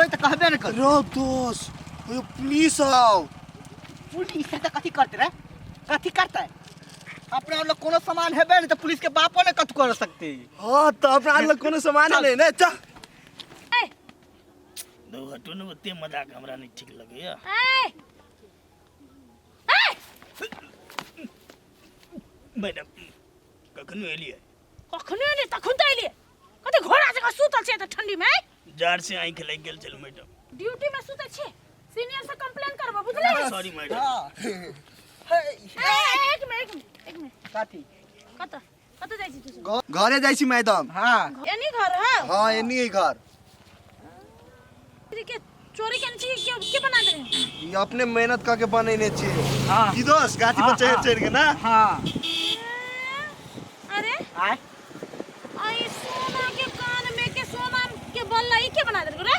एबै तऽ कहबे ने कर रो दोस्त यो पुलिस आओ। पुलिस तऽ कथी करते रे, कथी करते? अपना लोग कोनो सामान हेबे ने तऽ पुलिस के बापो ने कथू कर सकते। हाँ तो अपना लोग कोनो सामान नहीं ने। चल ए दो हटू ने, ओते मजाक हमरा नहीं ठीक लगैया। ए ए मैडम कखनो एलियै? कखनो एलियै, तखन तऽ एलियै। कते घोड़ा जकाँ सुतल छै एते ठंडी में? जाड़ से आँखि लागि गेल छल मैडम। ड्यूटी में सुतै छी, सीनियर से कंप्लेन करबो, बुझलियै? Sorry madam. हाँ हे। ए, एक मिनट, एक मिनट, एक मिनट। कथी? कतऽ कतऽ जाइ छी तू सब? घरे जाइ छी मैडम। हाँ। एनी घर है? हाँ एनी है घर। के चोरी केने छी? के बना देने? ई अपने मेहनत करके बनेने छी। हाँ। की दोस्त, गाछी पर हाँ, चढ़ हाँ। चढ़ के ना। हाँ। अरे आय आई सोना के कान में के सोना के बल्ला ई के बना देलको रे?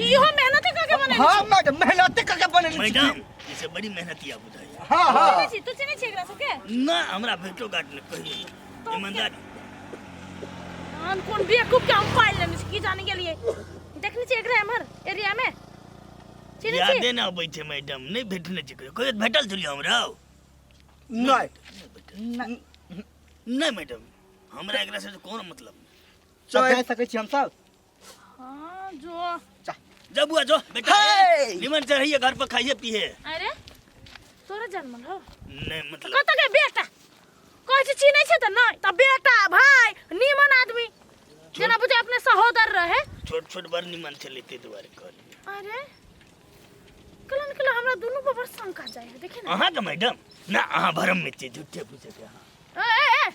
इहो मेहनत करके बनेने हाँ छी। मैडम, मेहनत करके बनेने छी। मैडम ई सब बड़ी मेहनतिया बुझाइया। हाँ हाँ। चिन्है छी तू? चिन्है छी एकरा सबके? ना, हमरा भेटो घाट नहि कहियो, ईमानदारी। हम कोन बेवकूफ के हम पाइल लेने छी की जाने गेलियै। देखने छी एकरा एम्हर एरिया में? चिन्है छी? यादे ना अबै छै मैडम, नहि भेटने छै कहियो। कहियो भेटल छलियै हमरा? नहीं। नहि मैडम, हमरा एकरा से कोनो मतलब नहि। चल जा सकै छी हमसब? हाँ जो। जा बुआ जो बेटा। हे! निमन से रहिए, घर पर खाइए पिए। अरे तोरा जन्मल हो? नहीं मतलब कतऽ के बेटा कहै छै? चिन्है छै तऽ नहि तऽ बेटा भाय निमन आदमी जेना बुझे अपने सहोदर रहे। छोट छोट बड़ निमन छलै, ताहि दुआरे कहलियै। अरे कलन कलन हमरा दुनू पर बड़ शंका जाइ है, देखी ना। अहाँके मैडम ना, अहाँ भरम में छियै, झूठे पूछे के अहाँ। ए ए ए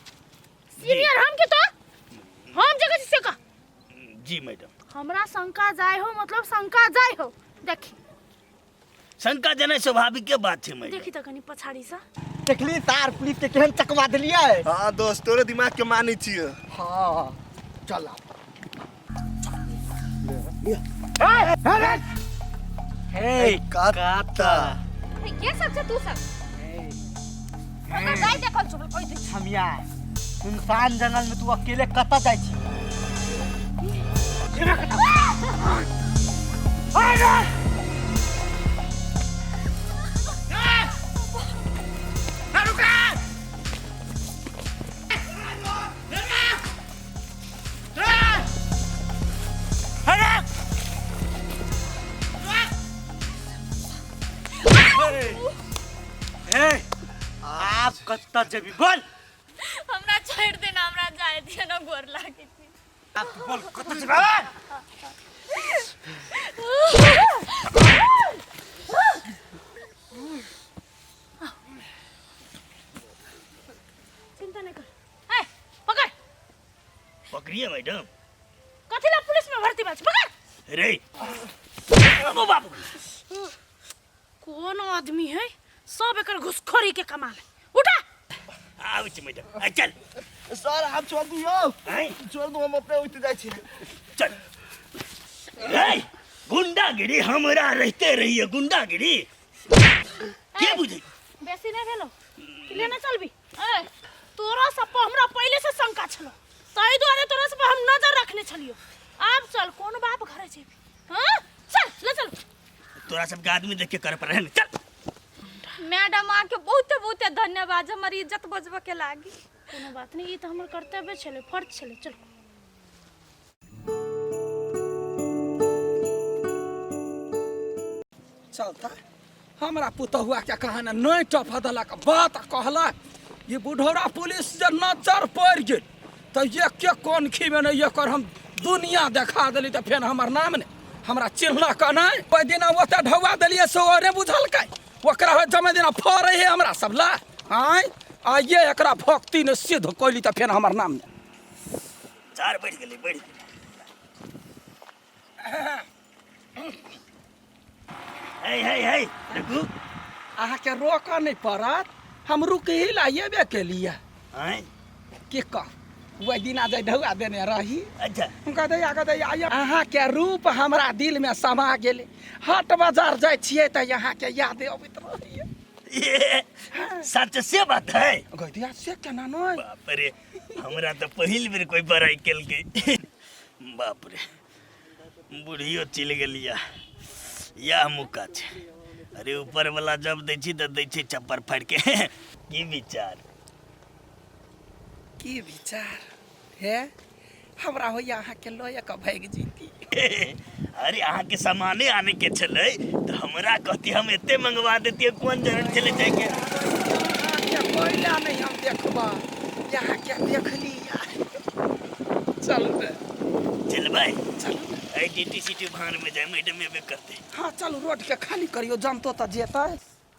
सीनियर हम के तो हम जगह से का। जी मैडम। हमरा शंका जाय हो मतलब शंका जाय हो। देखी शंका जेनाइ स्वाभाविके बात छै मैडम। देखी तऽ कनी पछाड़ी से। देखली तार पुलिस के केहन चकमा देलियै। हाँ दोस्त, तोरे दिमाग के मानै छियै। हाँ चल आब। हे काता के सब छै तू सब? ओकर दाइ देखल छौ कोई दै। छमिया, सुनसान जंगल में तू अकेले कतऽ जाइ छी? हे, आप कतऽ जेबी बोल? हमरा छोड़ देना, हमरा जाए दिया ना, गोर लागे छी। आप बोल कतऽ जेबी? चिंता नहीं कर, ए पकड़। पकड़िए मैडम। कथी ला पुलिस में भर्ती बात, पकड़। रे ओ बाबू। कोन आदमी है सब एकर घुसखोरी के कमाल है। उठा। आबै छी मैडम, आ चल। सर आप छोड़ दू यौ। आँय? छोड़ दू, हम अपने उठि जाइ छी। चल रे, गुंडागिरी हमरा रहते रहिए गुंडागिरी के बुझै। बेसी नहीं भेलो कि लेने चलबी? ए तोरा सब पर हमरा पहिले से शंका छलो, ताहि दुआरे तोरा सब पर हम नजर रखने छलियो। आब चल, कोन बाप घरे जेबी? हाँ चल ले चल। तोरा सबके आदमी देख के कर पर है ने, चल। मैडम आके बहुत बहुत धन्यवाद, हमर इज्जत बचबऽ के लागी। कोनो बात नहीं, ई तऽ हमर कर्तव्य छलै, फर्ज छलै। चल। चलता हमरा पुतहुआ के कहाना नहीं टफ देलक बात कहलक। ये बुढ़ौरा पुलिस जे नजर पड़ि गेल तऽ एक के कोन खीमे नहि एकर हम दुनिया देखा देली तऽ फेर हमर नाम नहि हमरा चिन्हलक नहि। ओहि दिना ओतऽ ढौआ देलियै से ओरे बुझलकै, ओकरा हो जमे दिना फड़ै है हमरा सब ला आँय आइए एकरा भक्ति ने सिद्ध कैली तऽ फेर हमर नाम नहि। चार बढ़ि गेलै, बढ़ि गेलै। हे हे हे रुकू। अहाँके रोकऽ नहि पड़त, हम रुक ही लाइएबे केलिए। आँय? की कह ओहि दिना जे ढौआ देने रही। अच्छा। गदैया गदैया अहाँके रूप हमरा दिलमे समा गेलै। हाट बाजार जाइ छियै तऽ अहाँके याद अबैत रहैए। ये सच से बात है। गदैया से केना नहि? बाप रे, हमरा तऽ पहिल बेर कोई बड़ाई केलकै। बाप रे, बुढ़ियो चलि गेलिया इएह मौका छै। अरे ऊपर वाला जब दै छी तऽ दै छै चप्पर फाड़ि के। की विचार? की विचार हे? हमरा होइया अहाँके लऽ कऽ भागि जैती। अरे अहाँके सामाने आने के छलै तऽ हमरा कहती, हम एते मंगवा देतियै, कोन जरूरत छलै जाइके? अहाँके कोयला नहि हम देखबा, अहाँके देखली। चलू ने। चलबै। चलू ने। एहि डी टी सी टी भान में जाय, मैडम एबे करतै। हाँ चलू, रोड के खाली करियो, जनतो तऽ जेतै।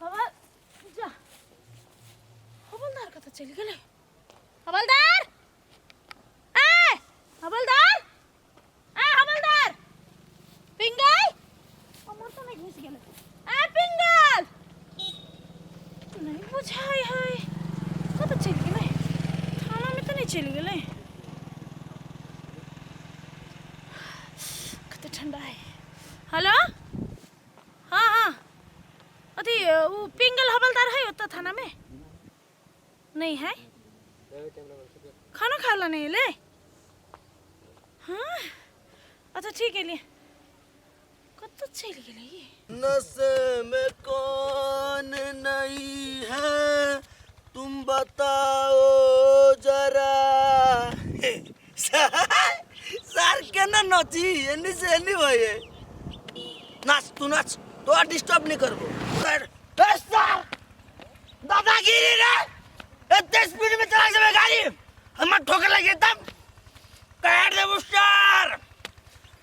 हवल जा, हवलदार कतऽ चलि गेलै? हवलदार, ए हवलदार, ए हवलदार, पिंगल हमर तऽ नहि घुसि गेलै। ए पिंगल, नहि बुझाइ है कतऽ चलि गेलै। थानामे तऽ नहि चलि गेलै? कते ठंडा है। हेलो, हाँ हाँ, अथी वो पिंगल हवलदार है ओतऽ थाना में नहीं है? खाना खा ला नहीं ले? हाँ अच्छा ठीक है, लिए कतऽ चलि गेलै ई? नशे में कौन नहीं है, तुम बताओ जरा। सर केना नची? एनी से एनी भये। नाच तू नाच, तोरा डिस्टर्ब नहीं करबो। सर ए सर, दादागिरी रे, एते स्पीड में चला जाबे गाड़ी, हमर ठोकर लगे तब काट देबो सर।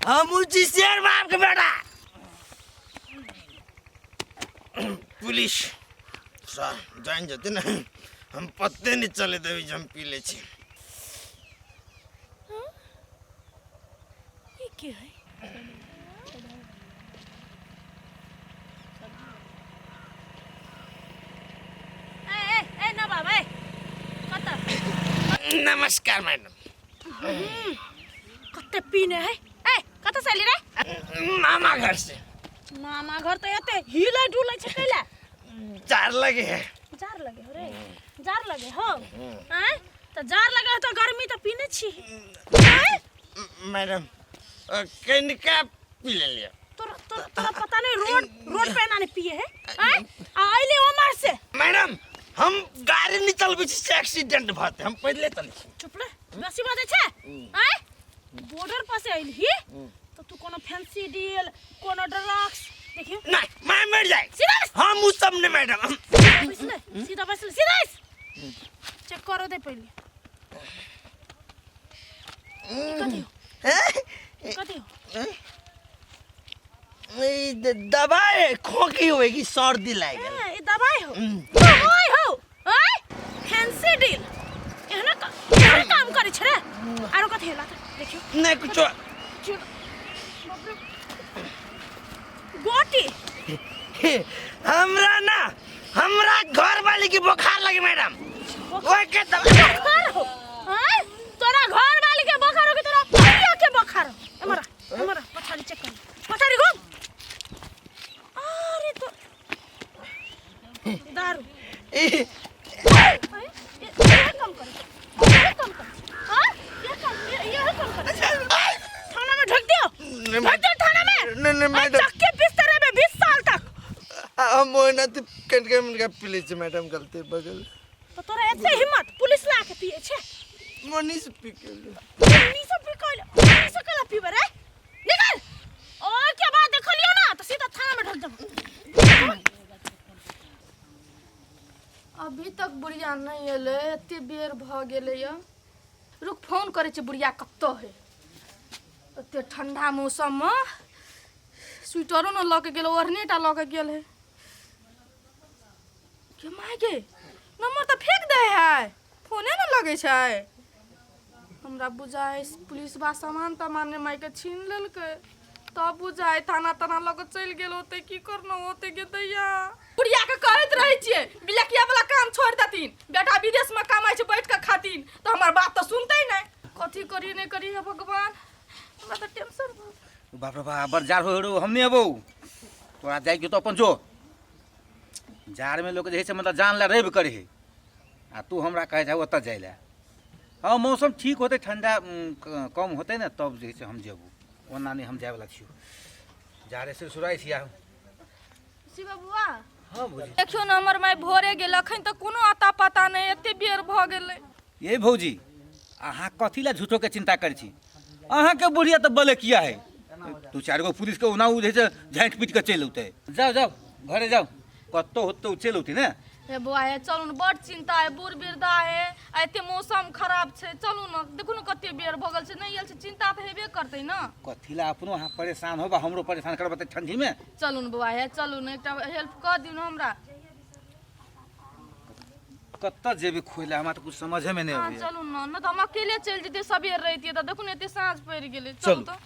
हम उची शेर बाप के बेटा पुलिस सर जान जते ने, हम पत्ते नहीं चले देबे जे हम पी ले छी। ई के है? ए ए ए ना बाबा, ए कतऽ? नमस्कार मैडम। कते पीने है? ए कतऽ से एली रे? मामा घर से। मामा घर तऽ एते हिले डुलै छै कैला? जार लगे है। जार लगे हो रे? जार लगे हो? आँय, तऽ जार लगे हो तऽ गर्मी तऽ पीने छी? आँय मैडम, कनिका पी ले लिया। तोरा तोरा तोरा पता नहीं रोड रोड पे एना नहीं पिए है? आँय, आ अइले ओमर से। मैडम, हम गाड़ी नहीं चलबै छी से एक्सीडेंट भते, हम पहिले चलै छी। चुप रह, बेसी बाजै छै। आँय, बॉर्डर पर से अइलही तऽ तू कोनो फैंसी डील, कोनो ड्रग्स देखियो? नहीं, मैं मर जाए। सीधा बैस। हम उ सब नहीं मैडम, हम बैसले, सीधा बैसले, सीधा बैस। चेक करो दे पहिले। ई कथी हो? कथी हो? ई दवाई, खोखी होएगी, सर्दी लागि गेल। ए, ई दवाई हो? दवाई हो? आय फैंसी डील एहना एहना काम करै छै रे? आरो कथी होला त देखियो। नहीं कुछो। बाप रे, गोटी। हमरा ना, हमरा घर वाली के बुखार लगे मैडम, ओए के दवा। बोखार हो? आय, तोरा घर वाली के बोखार हो कि तोरा भैया के बोखार हो? एमरा एमरा, पछाड़ी चेक कर, पछाड़ी घूम। अरे तो दारू। ई आय, ये काम कर, ये काम कर, हाँ ये काम, ये काम कर। थाना में ढक दियो, ढक दियो थाना में। नहीं नहीं आय, मैडम। चक्के बिस्तर में 20 साल तक। हम ओना त कनका मनका पी ले छी मैडम, गलती बगल। तो तोरा एते हिम्मत पुलिस ला के पिए छे? मनीष पी के। मनी से पी कैल? मनी से कैला पीबे रे? निकल। और के बाद देखलियो ना तो सीधा थाना में ढक देबो। अभी तक बुढ़िया नहि एलै, एते बेर भऽ गेलैया। रुक, फोन करै छी। बुढ़िया कतऽ है? एते ठंडा मौसममे स्वेटरो ने लऽ के गेल, ओढ़ने टा लऽ के गेल है। के माय गे, नंबर तऽ फेंक दै है, फोने ने लगै छै। हमरा बुझाइ पुलिसबा सामान तामान ने मायके छीन लेलकै, तब बुझाइ थाना ताना लऽ कऽ चलि गेल होतै। की करना होतै गे दैया? बुढ़िया के कहैत रहै छियै बिलकिया वाला काम छोड़ि देथिन, बेटा विदेशमे कमाइ छै, बैठ कऽ खाथिन, तऽ हमर बात तऽ सुनतै नहि। कथी करी नहि करी, हे भगवान, हमरा तऽ टेंशन भऽ गेल। बाप रे बाप, बड़ जाड़ हो रो, हम नहीं अबौ। तोरा जाइके तो अपन जो। जाड़मे लोक जे है से मतलब जान ला रवि करे है, आ तू हमरा कहै छै ओतऽ जाइ लए। हाँ, मौसम ठीक होतै, ठंडा कम होतै ने, तब जे है से हम जेबौ। ओना नहि हम जायवला छियौ जाड़े से सुराइ छी हम। शिव बुआ। हाँ भौजी। देखियौ ने, हमर माय भोरे गेल, अखन तक कोनो अता पता नहि, एते बेर भऽ गेलै। ये भौजी, अहाँ कथी ला झूठोके चिंता करै छी? अहाँके बुढ़िया तऽ बलकिया है, दू चारि गो पुलिसके ओना ओ जे छै झाँटि पीट कऽ चलि औतै। जाउ जाउ, घरे जाउ, कतौ होतौ ओ चलि औतै ने। हे बौआ हे, चलू ने, बड चिंता है, बूढ़ वृद्धा है आ एते मौसम खराब छै। चलू ने, देखू ने कते बेर भऽ गेल छै, नहि आयल छै, चिंता तऽ हेबे करतै ने। कथी ला अपनो अहाँ परेशान होब आ हमरो परेशान करब एते ठंडीमे? चलू ने बौआ हे, चलू ने, एकटा हेल्प कऽ दियौ ने हमरा। कतऽ जेबै खोइ लए, हमरा तऽ कुछ समझेमे नहि अहाँ अबैया। चलू ने, नहि तऽ हम अकेले चलि जैतियै, सबेर रहितियै तऽ। देखू ने, एते साँझ पड़ि गेलै। चलू। चलू। तऽ